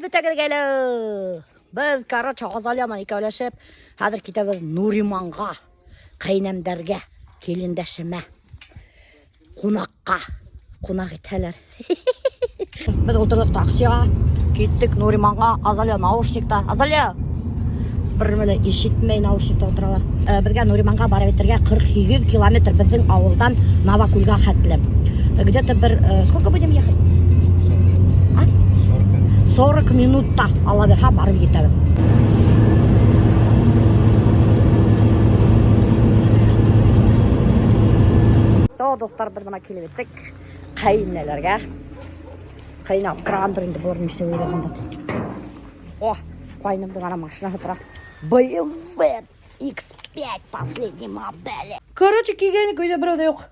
бөтәгеҙгә лә! Беҙ, короче, Азалия менән икәүләшеп, хәҙер китәбеҙ Нуриманға, ҡәйнәмдәргә, килендәшемә, ҡунаҡҡа, ҡунаҡ итһәләр. Беҙ ултырҙыҡ таксиға, киттек Нуриманға, Азалия наушникта. Азалия! Бер нәмә лә ишетмәй наушникта ултыралар. Э, беҙгә Нуриманға барып етергә 48 километр беҙҙең ауылдан Новокүлгә хәтле. Э, где-то бер, э, сколько будем ехать? А? 40 минутта Алла бирһә барып етәбеҙ. Все, дуҫтар, беҙ бына килеп еттек. Ҡәйнәләргә. Ҡәйнә аптырағандыр инде былар нишләп уйлағанда. О, ҡайнымдың ана машинаһы тора. BMW X5 последней модели. Короче, килгәйнек өйҙә берәү ҙә юҡ.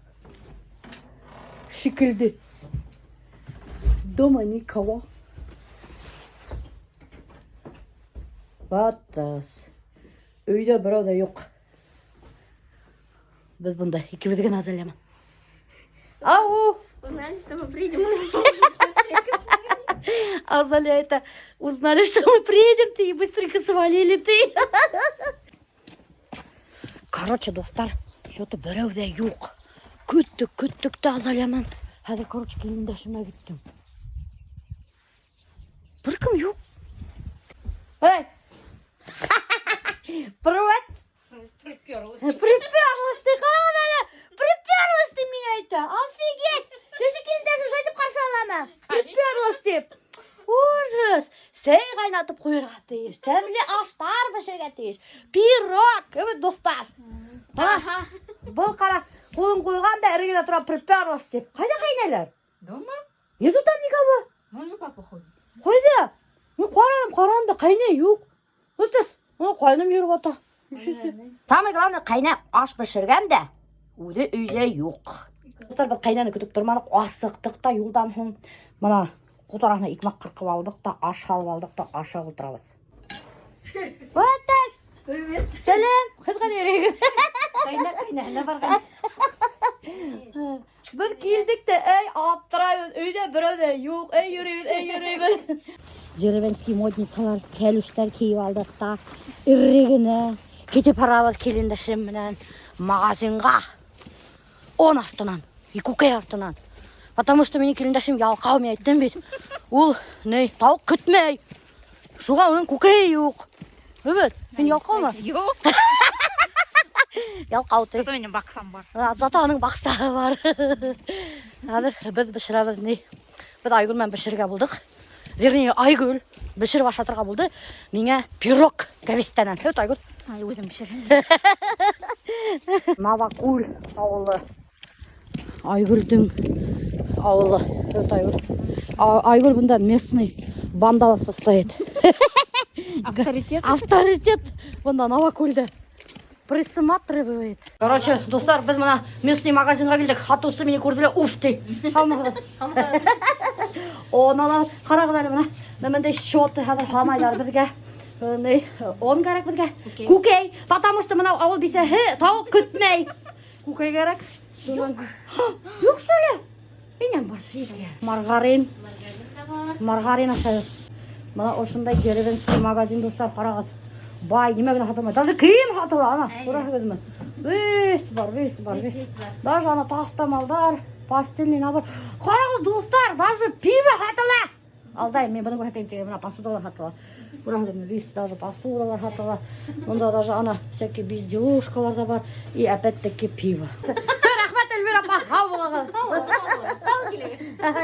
Шикелде. Дома никого. Батас. Өйҙә берәү ҙә юҡ. Беҙ бында икебеҙ генә Азалия менән. Ау! Узнали, что мы приедем. Азалия это узнали, что мы приедем, ты и быстренько свалили ты. Короче, дуҫтар, что-то берәү ҙә юҡ. Көттөк, көттөк тә Азалия менән. Хәҙер, короче, килендәшемә киттем. Бер кем юҡ. Эй! Привет! Приперлась. Приперлась ты, ҡарағыҙ әле! Приперлась ты миңә әйтә. Офигеть! Кеше килендәше шулай итеп ҡаршы аламы? Приперлась тип. Ужас! Сәй ҡайнатып ҡуйырға тейеш, тәмле аштар бешерергә тейеш. Пирог, кеүек дуҫтар. Бына, был ҡара, ҡулын ҡуйған да эргәлә тора приперлась тип. Ҡайҙа ҡәйнәләр? Дома? Нету там никого. Вон же папа ходит. Ҡайҙа? Мин ҡараным, ҡараным да ҡәйнә юҡ. Өтес, уны ҡайным йөрөп ята. Өсөсө. Самое главное, ҡәйнә аш бешергән дә, үҙе өйҙә юҡ. Дуҫтар, беҙ ҡәйнәне көтөп торманыҡ, асыҡтыҡ та юлдан һуң. Бына ҡул араһына икмәк ҡырҡып алдыҡ та, аш һалып алдыҡ та, ашап ултырабыҙ. Өтес! Привет. Сәләм! Һеҙ ҡайҙа йөрөйһөгөҙ? Ҡәйнә, ҡәйнәһенә барған. Беҙ килдек тә, эй, аптырайбыҙ, өйҙә берәү ҙә юҡ, эй, йөрөйбөҙ, эй, йөрөйбөҙ. Деревенский модницалар кәлүштәр кейеп алдыҡ та, эре генә китеп барабыҙ килендәшем менән магазинға. Он артынан, и күкәй артынан. Потому что минең килендәшем ялҡау, мин әйттем бит. Ул ни, тауыҡ көтмәй. Шуға уның күкәйе юҡ. Эйе, мин ялҡаумы? Юҡ. Ялҡау ти. Зато минең баҡсам бар. Зато аның баҡсаһы бар. Хәҙер беҙ бешерәбеҙ ни. Беҙ Айгөл менән бешерергә булдыҡ. Вернее, Айгөл бешереп ашатырға булды. Миңә пирог кәбеҫтәнән. Эйе, Айгөл. Ай, үҙем бешерәм. Новокүл ауылы. Айгөлдөң ауылы. Эйе, Айгөл. Айгөл бында местный бандала состоит. Авторитет. Авторитет бында Новокүлдә. Присматривает. Короче, дуҫтар, беҙ бына местный магазинға килдек. Һатыусы мине күрҙе лә, уф ти. Һаумыһығыҙ. Он ала, ҡарағыҙ әле бына. Бындай счеты хәҙер һанайҙар беҙгә. Ни, он кәрәк беҙгә. Күкәй. Күкәй, потому что бынау ауыл бисәһе тауыҡ көтмәй. Күкәй кәрәк. Шунан. Юҡ, что ли? Инәм башы икән. Маргарин. Маргарин ашайбыҙ. Бына ошондай деревенский магазин, дуҫтар, ҡарағыҙ. Бай, нимә генә һатылмай. Даже кейем һатыла, ана, Әйе. күрәһегеҙме? Весь бар, весь бар, весь. Весь бар. Даже ана таҫтамалдар, постельный набор. Ҡарағыҙ, дуҫтар, даже пиво һатыла. Алдайым, мин быны күрһәтәйем тигән, бына посудалар һатыла. Күрәһегеҙме, весь даже посудалар һатыла. Бында даже ана всякие безделушкалар ҙа бар. И опять-таки пиво. Все, рәхмәт, Эльвира апа, һау булығыҙ.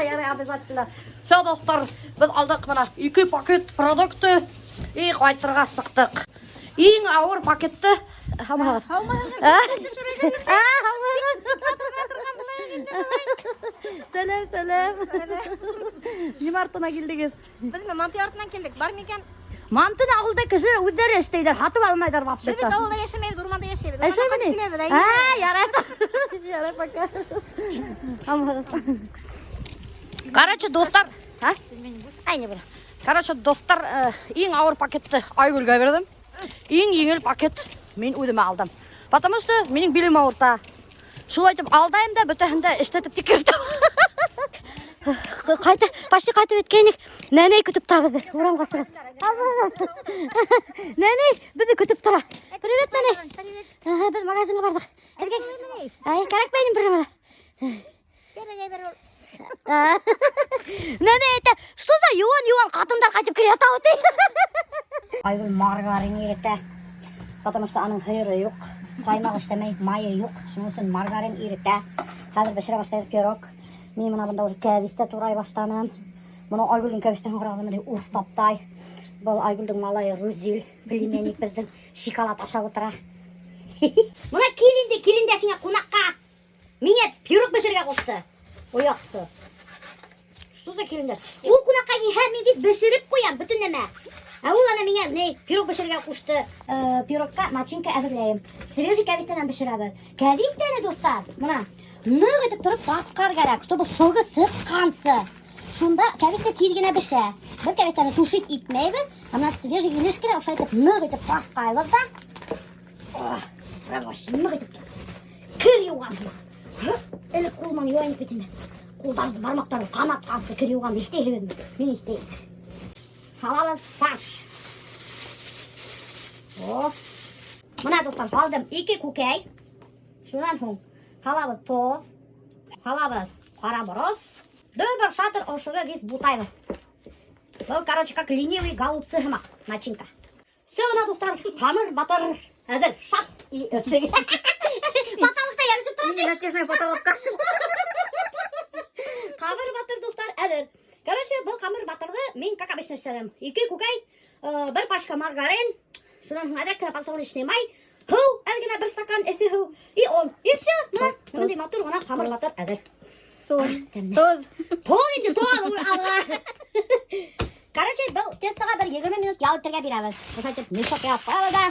Ярай, обязательно. Все, дуҫтар, беҙ алдыҡ бына ике пакет продукты и ҡайтырға сыҡтыҡ. Иң ауыр пакетты һаумыһығыҙ. Һаумыһығыҙ. А? А, һаумыһығыҙ. Сәләм, сәләм. Нимә артына килдегеҙ? Беҙ манты артынан килдек. Бар микән? Мантыны ауылда кеше үҙҙәре эшләйҙәр, һатып алмайҙар Беҙ вообще-то. бит ауылда йәшәмәйбеҙ, урманда йәшәйбеҙ. Әшәйме ни? Киләбеҙ, А, ярай. Ярай, пока. Һаумыһығыҙ. Короче, дуҫтар, а? Ай, не буду. Короче, дуҫтар, иң ауыр пакетты Айгөлгә бирҙем. Иң еңел пакет мин үҙемә алдым. Потому что минең билем ауырта. Шулай итеп алдайым да бөтәһен дә эшләтеп тикшертәм. Ҡайта, почти ҡайтып еткәйнек. Нәнәй көтөп тора беҙҙе, урамға сығып. Нәнәй беҙҙе көтөп тора. Привет, нәнәй. Привет. Ага, беҙ магазинға барҙыҡ. Һеҙгә Ай, кәрәкмәй бер нәмә. Нәнәй әйтә, что за йыуан-йыуан ҡатындар ҡайтып килә ята ти. Айгөл маргарин иретә. Потому что аның һыйыры юҡ, ҡаймаҡ эшләмәй, майы юҡ. Шуның өсөн маргарин иретә. Хәҙер бешерә башлайыҡ пирог. Мин бына бында уже кәбеҫтә турай башланым. Бына Айгөлдөң кәбеҫтәһен ҡарағанда мына уҫ таптай. Был Айгөлдөң малайы Рузил, племянник беҙҙең, шоколад ашап ултыра. Бына кил инде, килендәшеңә ҡунаҡҡа. Миңә пирог бешерергә ҡушты. Ояҡты. Что за килендәш? Ул ҡунаҡҡа килһә, мин бит бешереп ҡуям бөтөн нәмә. Ә ул ана миңә ни пирог бешерергә ҡушты. Пирогҡа начинка әҙерләйем. Свежий кәбеҫтәнән бешерәбеҙ. Кәбеҫтәне, дуҫтар, бына ныҡ итеп тороп таҫҡар кәрәк, чтобы согы сыҡҡансы. Шунда кәбеҫтә тиҙ генә бешә. Бер кәбеҫтәне тушить итмәйбеҙ, ә бына свежий килеш кенә ошолай итеп ныҡ итеп таҫҡайбыҙ ҙа. Ох, прям вообще ныҡ итеп тороп. Кер йыуған һымаҡ. Элек ҡул менән йыуайым бит инде. Ҡулдарҙы, бармаҡтарҙы ҡанатҡансы кер йыуғанды иҫләйһегеҙме? Мин иҫләйем. Һалабыҙ фарш. О. Бына, дуҫтар, һалдым ике күкәй. Шунан һуң һалабыҙ тоҙ, һалабыҙ ҡара борос. Бер шатыр ошоға весь бутайбыҙ. Был, короче, как ленивый голубцы һымаҡ начинка. Все, бына, дуҫтар, ҡамыр батыр әҙер. Шап и потолокта йәбешеп тора. Натяжной потолокка. Ҡамыр батыр, дуҫтар, әҙер. Короче, был ҡамыр батырҙы мин, как обычно, эшләнем. Ике күкәй, бер пачка маргарин, шунан һуң әҙерәк кенә подсолнечный май, һыу, әҙ генә бер стакан эҫе һыу, и он. И все, бына, бындай матур ғына ҡамыр батыр әҙер. Соль. Тәмле. Тоҙ. Тоҙ инде, тоҙ, ой, Алла. Короче, был тестоға бер 20 минут ял итергә бирәбеҙ. Ошолай итеп мешок ябып ҡуябыҙ ҙа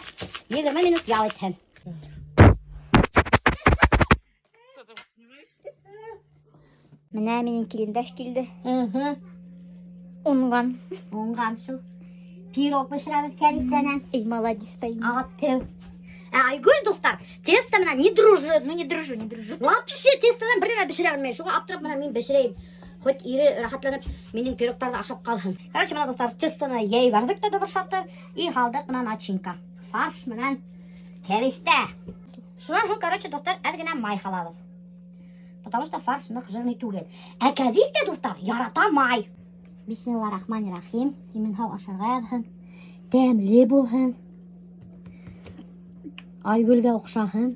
20 минут ял итһен. Бына минең килендәш килде. Угу. Уңған. Уңған шул. Пирог бешерәбеҙ кәбеҫтәнән. Эй, молодец та инде. Ағаттеу. Ә Айгөл, дуҫтар, тесто менән не дружит. Ну не дружу, не дружу. Вообще тестодан бер нәмә бешерә белмәй. Шуға аптырап бына мин бешерәйем. Хоть ире рәхәтләнеп минең пирогтарҙы ашап ҡалһын. Короче, бына, дуҫтар, тестоны йәйеп барҙыҡ та бер шатыр и һалдыҡ бына начинка. Фарш менән кәбеҫтә. Шунан һуң, короче, дуҫтар, әҙ генә май һалабыҙ. Потому что фарш ныҡ жирный түгел. Ә кәбеҫтә, дуҫтар, ярата май. Бисмилла рахмани рахим. Имен һау ашарға яҙһын. Тәмле булһын. Айгөлгә оҡшаһын.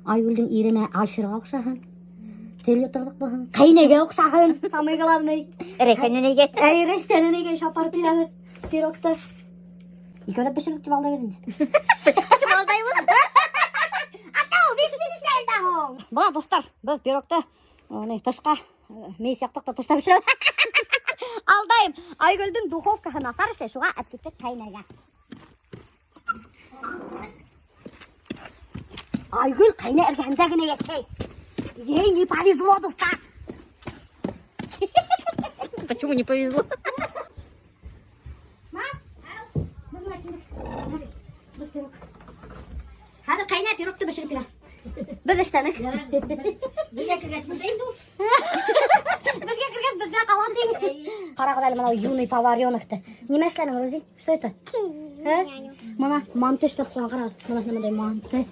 Айгөлдөң иренә Альфирға оҡшаһын. Тел йоторлоҡ булһын. Ҡәйнәгә оҡшаһын. Самый главный. Рәйсәненегә. Әй, Рәйсәненегә апарып бирәбеҙ пирогты. Икәүләп бешерҙек тип алдайбыҙ инде. Алдайбыҙ. Атау, биш минут эшләйбеҙ һуң. Бына, дуҫтар, беҙ пирогты ни, тышҡа мейес яҡтыҡ та тышта бешерәбеҙ. Алдайым. Айгөлдөң духовкаһы насар эшләй, шуға алып киттек ҡәйнәгә. Айгөл ҡәйнә эргәһендә генә йәшәй. Ей не повезло, дуҫтар. Почему не повезло? Ма? Беҙ бына килдек. Был пирог. Хәҙер ҡәйнә пирогты бешереп бирә. Беҙ эшләнек. Беҙгә кергәс бында инде ул. Беҙгә кергәс беҙҙә ҡала тиң. Ҡарағыҙ әле мынау юный поваренокты. Нимә эшләнең, Рузин? Что это? Ә? Бына манты эшләп ҡуйған, ҡарағыҙ. Бына бындай манты.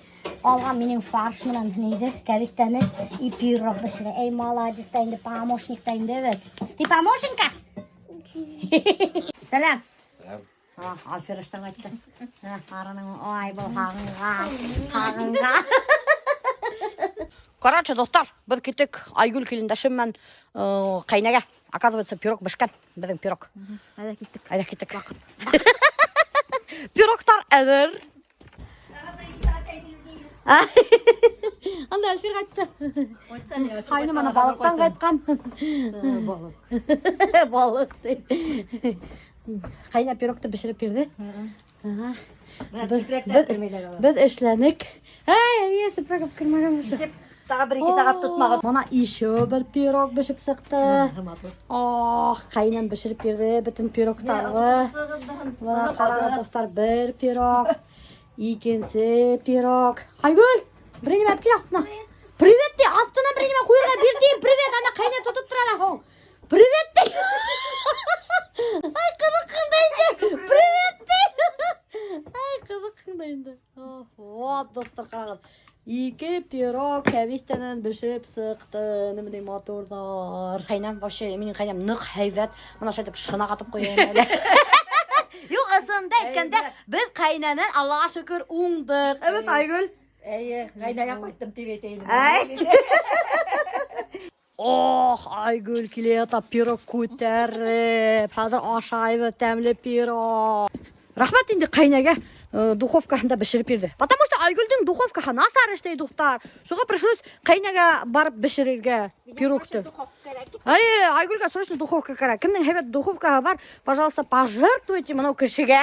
Алған минең фарш менән ниҙе, кәбеҫтәне и пирог бешерә. Эй, молодец та инде, помощник та инде бит. Ты помощника? Сәләм. А, Альфир эштән ҡайтты. Арының, ай, был һағынған, һағынған. Короче, дуҫтар, беҙ киттек Айгөл килендәшем менән ҡәйнәгә. Оказывается, пирог бешкән, беҙҙең пирог. Әйҙә киттек. Әйҙә киттек. Пирогтар әҙер. Анда Альфир ҡайтты. Ҡайным ана балыҡтан ҡайтҡан. Балыҡ. Балыҡ ти. Ҡәйнә пирогты бешереп бирҙе. Ага. Беҙ эшләнек. Әй, эйе, сепрәк алып килмәгән. Тағы бер ике сәғәт тотмағыҙ. Бына еще бер пирог бешеп сыҡты. Ох, ҡәйнәм бешереп бирҙе бөтөн пирогтарҙы. Бына ҡарағыҙ, дуҫтар, бер пирог, икенсе пирог. Айгөл, бер нимә алып кил аҫтына. Привет ти, аҫтына бер нимә ҡуйырға бир тием, привет, ана ҡәйнә тотоп тора ла һуң. Привет ти. Ай, ҡыҙыҡһың да инде. Привет ти. Ай, ҡыҙыҡһың да инде. Вот, дуҫтар, ҡарағыҙ. Ике пирог кәбеҫтәнән бешеп сыҡты. Ниндәй матурҙар. Ҡәйнәм вообще, минең ҡәйнәм ныҡ һәйбәт. Мына шулай итеп шынаҡ атып ҡуяйым әле. Юҡ, ысынында әйткәндә, беҙ ҡәйнәнән Аллаға шөкөр уңдыҡ. Evet, Айгөл. Эйе, ҡәйнәгә ҡайттым тип әйтәйем. Ай. Ох, Айгөл килә ята пирог күтәреп. Хәҙер ашайбыҙ тәмле пирог. Рәхмәт инде ҡәйнәгә духовкаһында бешереп бирҙе. Потому что Айгөлдөң духовкаһы насар эшләй, дуҫтар. Шуға пришлось ҡәйнәгә барып бешерергә пирогты. Ай, Айгөлгә срочно духовка кәрәк. Кемдең һәйбәт духовкаһы бар, пожалуйста, пожертвуйте мынау кешегә.